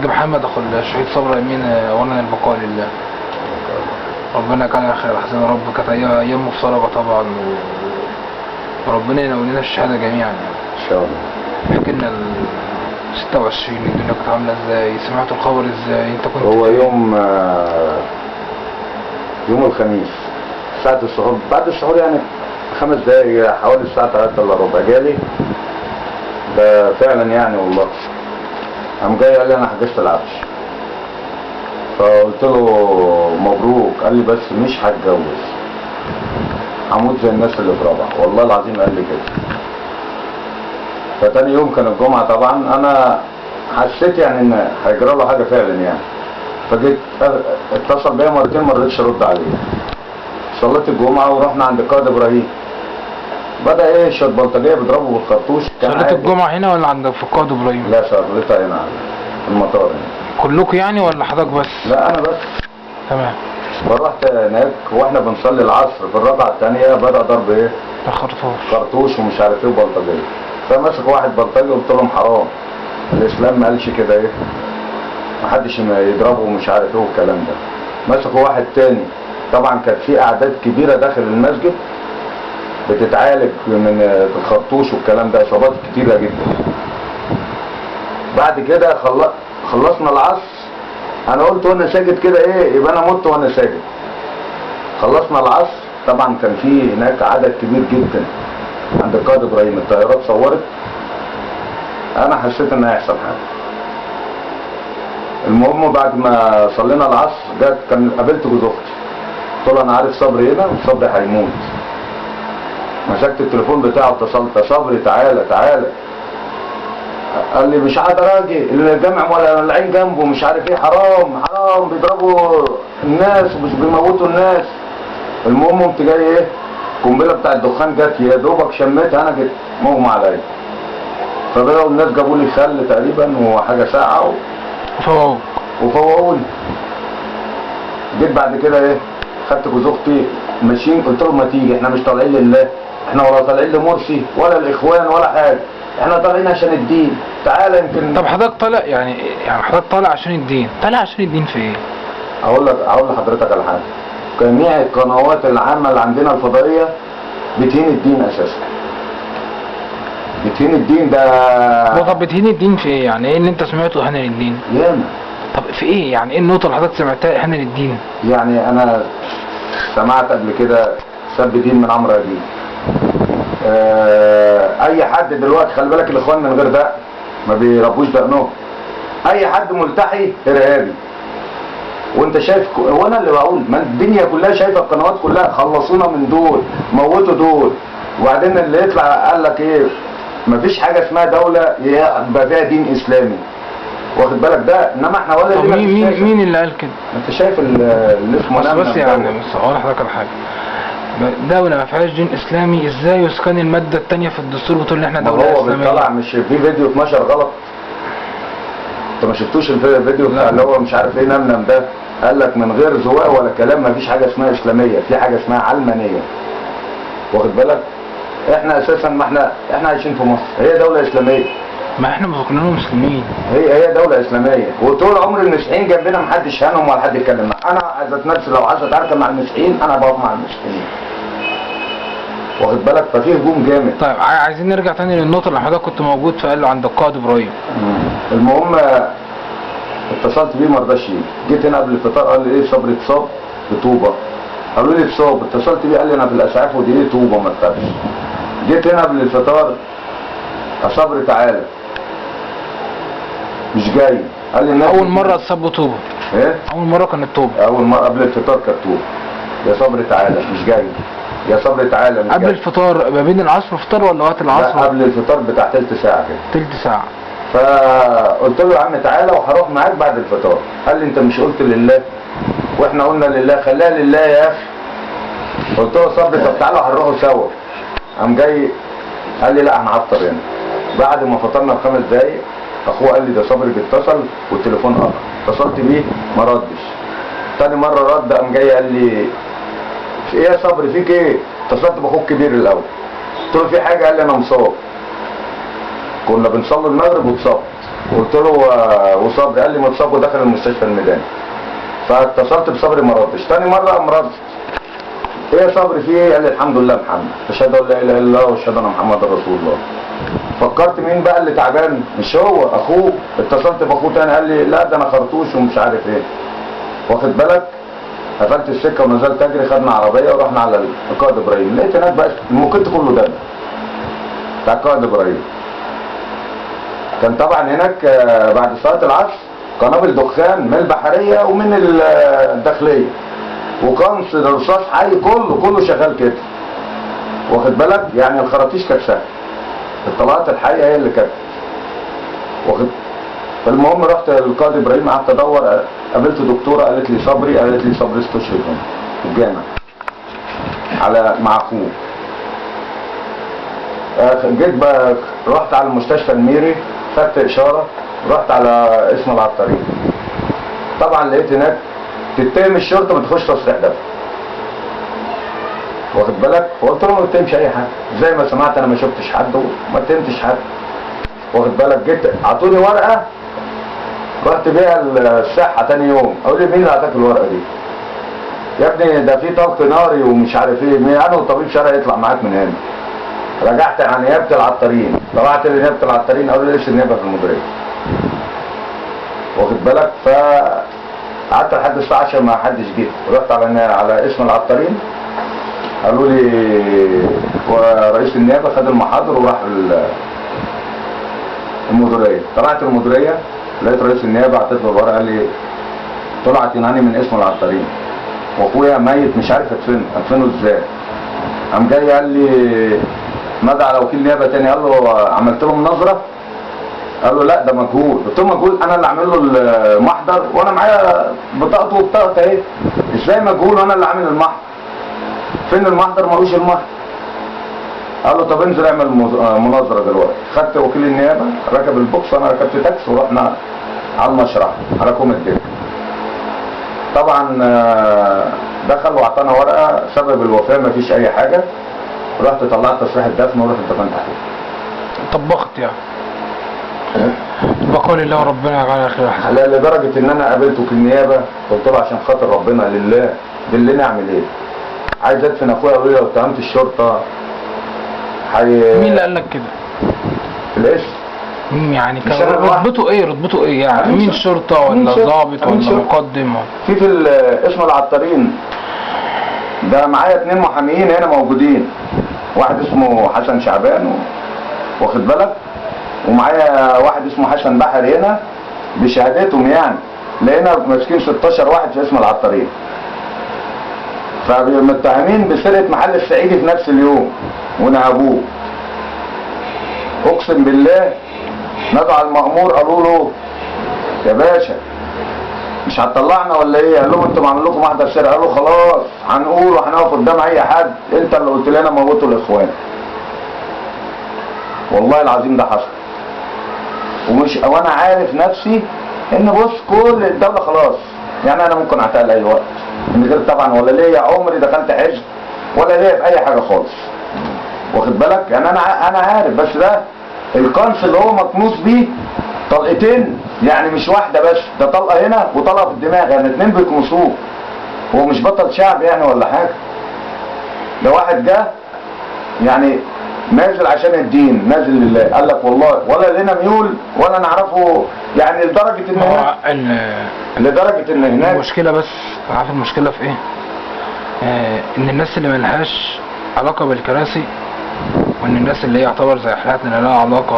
الحاج محمد اخو الشهيد صبري امين، اولا البقاء لله، ربنا يجعلها خير حسن يا رب. كانت ايام مفترجه طبعا وربنا ينولنا الشهادة جميعا يعني. ان شاء الله. احكي لنا ال 26 الدنيا كانت عامله ازاي؟ سمعتوا الخبر ازاي؟ انت كنت هو يوم الخميس ساعة السحور، بعد السحور يعني 5 دقايق، حوالي الساعة 2:45 جالي ده فعلا يعني والله. قام جاي قال لي انا حجزت العفش، فقلت له مبروك، قال لي بس مش هتجوز، هموت زي الناس اللي في رابعه، والله العظيم قال لي كده. فتاني يوم كان الجمعة طبعا، انا حسيت يعني ان هيجرى له حاجة فعلا يعني، فجيت اتصل بيا مرتين ما رضيتش ارد عليه. صليت الجمعة ورحنا عند القائد ابراهيم، بدا ايه شوية بلطجيه بيضربوا بالخرطوش. كان صليت عادي. الجمعة هنا ولا عند في القائد ابراهيم؟ لا صليتها هنا في المطار هنا. كلكم يعني ولا حضرتك بس؟ لا انا بس. تمام. فرحت هناك واحنا بنصلي العصر في الركعة الثانية بدا ضرب ايه؟ ده خرطوش، خرطوش ومش عارف ايه وبلطجيه. فمسك واحد بلطجي قلت لهم حرام، الاسلام ما قالش كده، ايه محدش يضربه ومش عارف ايه والكلام ده. مسكوا واحد تاني، طبعا كانت في اعداد كبيرة داخل المسجد بتتعالج من الخرطوش والكلام ده، اصابات كتيرة جدا. بعد كده خلصنا العصر، انا قلت وانا ساجد كده ايه يبقى انا مت وانا ساجد. خلصنا العصر طبعا كان في هناك عدد كبير جدا عند القائد ابراهيم، الطيارات صورت، انا حسيت ان هيحصل حاجة. المهم بعد ما صلينا العصر جت كان قابلت جوز اختي، قلت له انا عارف صبري هنا وصبري هيموت. مسكت التليفون بتاعه اتصلت، يا صبري تعالى تعالى. قال لي مش قادر اجي، الجامع ولا العين جنبه مش عارف ايه، حرام حرام بيضربوا الناس ومش بيموتوا الناس. المهم قمت جاي ايه القنبلة بتاع الدخان جت يا دوبك شميتها انا جيت مغمى عليا. فبداوا الناس جابوا لي خل تقريبا وحاجه ساقعه فوق وفوقوني. جيت بعد كده ايه خدت جوز اختي ماشيين، قلت لهم ما تيجي احنا مش طالعين لله، احنا ولا طالعين لمرسي ولا الاخوان ولا حاجة، احنا طالعين عشان الدين، تعالى يمكن. طب حضرتك طالع يعني حضرتك طالع عشان الدين، طالع عشان الدين في ايه؟ اقول لحضرتك على حاجة، جميع القنوات العامة اللي عندنا الفضائية بتهين الدين اساسا، بتهين الدين ده. طب بتهين الدين في ايه؟ يعني ايه اللي انت سمعته اهانه للدين؟ ياما. طب في ايه؟ يعني ايه النقطة اللي حضرتك سمعتها اهانه للدين؟ يعني انا سمعت قبل كده سب دين من عمرو اديب. اي حد دلوقتي خلي بالك الاخوان من غير دقن ما بيربوش دقنهم، اي حد ملتحي ارهابي. وانت شايف وانا اللي بقول ما الدنيا كلها شايفه، القنوات كلها خلصونا من دول، موتوا دول. وبعدين اللي يطلع قال لك ايه مفيش حاجة اسمها دولة يبقى فيها دين اسلامي، واخد بالك ده؟ انما احنا ولا طب لينا في مين الشاشة. مين اللي قال كده؟ انت شايف اللي اسمه بس نمنم بس يعني دوت. بس اقول لحضرتك على حاجة، دولة ما فيهاش دين اسلامي ازاي يسكن المادة الثانية في الدستور بتقول ان احنا ما دولة هو اسلامية؟ بيطلع مش في فيديو 12 غلط، انت ما شفتوش الفيديو بتاع لا. اللي هو مش عارف ايه نمنم ده؟ قال لك من غير زواق ولا كلام ما فيش حاجة اسمها اسلامية، في حاجة اسمها علمانية، واخد بالك؟ احنا اساسا ما احنا عايشين في مصر، هي دولة اسلامية، ما احنا كلنا مسلمين، هي دولة اسلامية، وطول عمر المسيحيين جنبنا محدش هانهم ولا حد يتكلم معاه. انا ذات نفسي لو عايز اتعارك مع المسيحيين انا بقف مع المسيحيين، واخد بالك؟ ففي هجوم جامد. طيب عايزين نرجع تاني للنقطة اللي حضرتك كنت موجود فقال له عند القائد ابراهيم. المهم اتصلت بيه ما رضاش يجي، جيت هنا قبل الفطار قال لي ايه صبري اتصاب بطوبه، قالوا لي اتصاب، اتصلت بيه قال لي انا في الاسعاف ودي ايه طوبة ما تخافش. جيت هنا قبل الفطار يا صبري تعالى، مش جاي، قال لي الناس اول مرة اتصاب بطوبه؟ ايه؟ اول مرة كانت طوبة. اول مرة قبل الفطار كانت طوبة. يا صبري تعالى مش جاي، يا صبري تعالى مش قبل جاي. الفطار ما بين العصر والفطار ولا وقت العصر؟ لا قبل الفطار بتاع تلت ساعة كده. تلت ساعة. فقلت له يا عم تعالى وهروح معاك بعد الفطار. قال لي انت مش قلت لله؟ واحنا قلنا لله، خليها لله يا اخي. قلت له صبري طب تعالى وهنروحوا سوا. قام جاي قال لي لا انا هفطر هنا. بعد ما فطرنا ب5 دقايق اخوه قال لي ده صبري بيتصل والتليفون قطع. اتصلت بيه ما ردش. تاني مرة رد قام جاي قال لي في ايه يا صبري فيك ايه؟ اتصلت باخوك كبير الاول. قلت له في حاجة؟ قال لي انا مصاب. كنا بنصلي المغرب واتصبت. قلت له وصبري؟ قال لي متصاب ودخل المستشفى الميداني. فاتصلت بصبري ما ردش. تاني مرة قام رد، ايه يا صبري في ايه؟ قال لي الحمد لله محمد، اشهد ان لا اله الا الله واشهد ان محمد رسول الله. فكرت مين بقى اللي تعبان؟ مش هو، اخوه. اتصلت باخوه تاني قال لي لا ده انا خرطوش ومش عارف ايه. واخد بالك؟ قفلت السكة ونزلت اجري، خدنا عربية ورحنا على القائد ابراهيم. لقيت هناك بقى الموكيت كله دم بتاع القائد ابراهيم. كان طبعا هناك بعد صلاة العصر قنابل دخان من البحرية ومن الداخلية، وقنص رصاص حي، كله شغال كده. واخد بالك؟ يعني الخراطيش كانت سهلة، الطلقات الحية هي اللي كانت واخد. فالمهم رحت للقائد ابراهيم، قعدت ادور، قابلت دكتورة قالت لي صبري، قالت لي صبري استشهد هنا في الجامع على مع اخوه. جيت بقى رحت على المستشفى الميري، خدت اشارة، رحت على اسم العطارين. طبعا لقيت هناك تتهم الشرطة ما تخش تصريح دفن. واخد بالك؟ فقلت لهم ما تتهمش اي حد، زي ما سمعت انا ما شفتش حد وما اتهمتش حد. واخد بالك؟ جيت اعطوني ورقة رحت بيها الصحة تاني يوم، اقول لي مين اللي اعطاك الورقة دي؟ يا ابني ده في طلق ناري ومش عارف ايه، مين؟ انا وطبيب شرعي يطلع معاك من هنا. رجعت على نيابة العطارين، طلعت لنيابه العطارين قالوا لي لسه النيابة في المديرية. واخد بالك؟ ف قعدت لحد الساعة 10 ما حدش جه. رحت على اسم العطارين قالوا لي ورئيس النيابة خد المحاضر وراح المديرية. طلعت المديرية لقيت رئيس النيابة، اعطيت له الورقة، قال لي طلعت ينهاني من اسم العطارين واخويا ميت مش عارف ادفنه ازاي. قام جاي قال لي نادى على وكيل نيابة تاني، قال له عملت لهم نظره؟ قال له لا ده مجهول. قلت له مجهول؟ انا اللي عامل له المحضر وانا معايا بطاقته وبطاقته اهي، ازاي مجهول وانا اللي عامل المحضر؟ فين المحضر؟ ملوش المحضر. قال له طب انزل اعمل مناظرة دلوقتي. خدت وكيل النيابة ركب البوكس وانا ركبت تاكسي ورحنا على المشرحه على كوم الدكة. طبعا دخل واعطانا ورقة سبب الوفاة مفيش اي حاجة. رحت طلعت تصريح الدفن ورحت دفنت اخويا. طبخت يعني. بقول الله ربنا على خير احسن. لا لدرجة ان انا قابلته في النيابة قلت له عشان خاطر ربنا لله دلني اعمل ايه؟ عايز ادفن اخويا. قالوا لي لو اتهمت الشرطة مين اللي قال لك كده؟ الاسم. مين يعني مش كان أنا لوحدي. رتبته ايه؟ رتبته ايه يعني؟ أمين مين شرطة. شرطه أمين ولا شرطة. ضابط أمين ولا شرطة. مقدم ولا؟ في اسم العطارين ده معايا 2 محاميين هنا موجودين، واحد اسمه حسن شعبان واخد بالك، ومعايا واحد اسمه حسن بحر هنا بشهادتهم يعني. لقينا ماسكين 16 واحد في اسم العطارين، فمتهمين بسرقة محل السعيدي في نفس اليوم ونهبوه. اقسم بالله نادوا على المأمور قالوا له يا باشا مش هتطلعنا ولا ايه؟ قال لهم انتوا عاملين لكم محضر سرقه. قالوا خلاص هنقول وهنقف قدام اي حد، انت اللي قلت لنا موتوا الاخوان. والله العظيم ده حصل. ومش وانا عارف نفسي ان بص كل الدولة خلاص، يعني انا ممكن اعتقل اي وقت من غير طبعا ولا ليا عمري دخلت حزب ولا ليا في اي حاجة خالص. واخد بالك؟ يعني انا عارف، بس ده القنص اللي هو مكنوس بيه طلقتين، يعني مش واحدة بس، ده طلقه هنا وطلقه في الدماغ، يعني 2 بيكنسوه. هو مش بطل شعب يعني ولا حاجة، ده واحد جه يعني نازل عشان الدين، نازل لله، قال لك والله ولا لنا ميول ولا نعرفه، يعني لدرجة ان هناك لدرجة ان هناك المشكلة، بس عارف المشكلة في ايه؟ ان الناس اللي ملهاش علاقة بالكراسي، وان الناس اللي هي يعتبر زي حالاتنا لا لها علاقة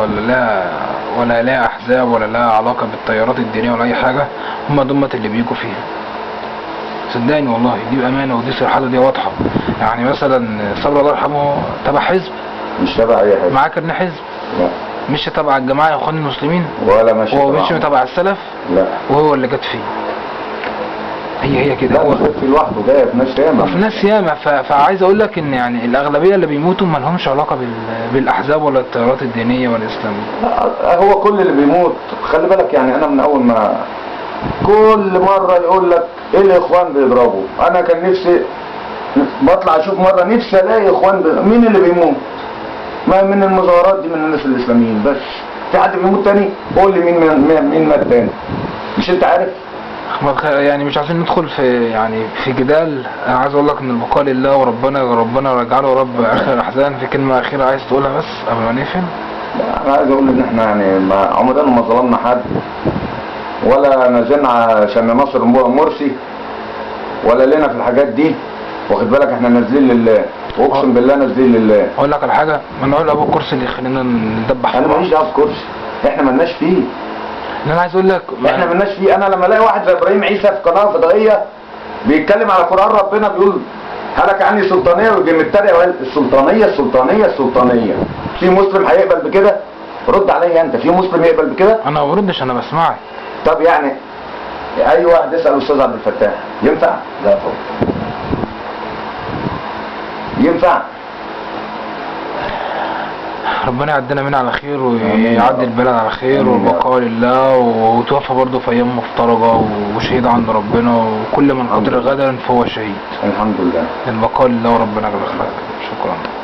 ولا لها احزاب ولا لها علاقة بالتيارات الدينية ولا اي حاجة، هم دمت اللي بيجوا فيها. صدقني والله دي بامانه ودي صراحة دي واضحة. يعني مثلا صبري الله يرحمه تبع حزب، مش تبع اي حزب، معاه كارنيه حزب، لا مش تبع الجماعة يا اخوان المسلمين، ولا ماشي وهو مش تبعهم. تبع السلف، لا وهو اللي جت فيه. هي كده لا هو مش في لوحده، جاي في ناس ياما، وفي ناس ياما. فعايز اقول لك ان يعني الاغلبية اللي بيموتوا ما لهمش علاقة بالاحزاب ولا التيارات الدينية ولا الاسلامية. لا، هو كل اللي بيموت خلي بالك، يعني انا من اول ما كل مرة يقول لك ايه الاخوان بيضربوا، انا كان نفسي بطلع اشوف مرة، نفسي الاقي اخوان مين اللي بيموت؟ ما من المظاهرات دي من الناس الاسلاميين بس. في حد بيموت تاني؟ قول لي مين مات تاني؟ مش انت عارف؟ يعني مش عايزين ندخل في يعني في جدال. انا عايز اقول لك ان البقاء لله، وربنا ربنا يرجع له رب اخر الاحزان. في كلمة اخيرة عايز تقولها بس قبل ما نقفل؟ لا، انا عايز اقول ان احنا يعني ما عمرنا ما ظلمنا حد، ولا نزلنا عشان ننصر مرسي، ولا لنا في الحاجات دي، واخد بالك؟ احنا نازلين لله، واقسم بالله نازلين لله. اقول لك على حاجة، ما نقول ابو الكرسي اللي يخلينا ندبح. انا ماليش دعوه بكرسي، احنا مالناش فيه. انا عايز اقول لك احنا مالناش فيه. انا لما الاقي واحد زي ابراهيم عيسى في قناة فضائية بيتكلم على قران ربنا بيقول هلك عني سلطانيه، ويجي متريق ويقول السلطانيه السلطانيه السلطانيه، في مسلم هيقبل بكده؟ رد عليا انت، في مسلم يقبل بكده؟ انا ما بردش، انا بسمعك. طب يعني اي واحد يسال الاستاذ عبد الفتاح ينفع؟ لا طبعا ينفع. ربنا يعدينا منها على خير، ويعدي البلد على خير، والبقاء لله، وتوفى برضه في ايام مفترجه وشهيد عند ربنا، وكل من قدر غدا فهو شهيد. الحمد لله. البقاء لله وربنا يجزاك خير. شكرا.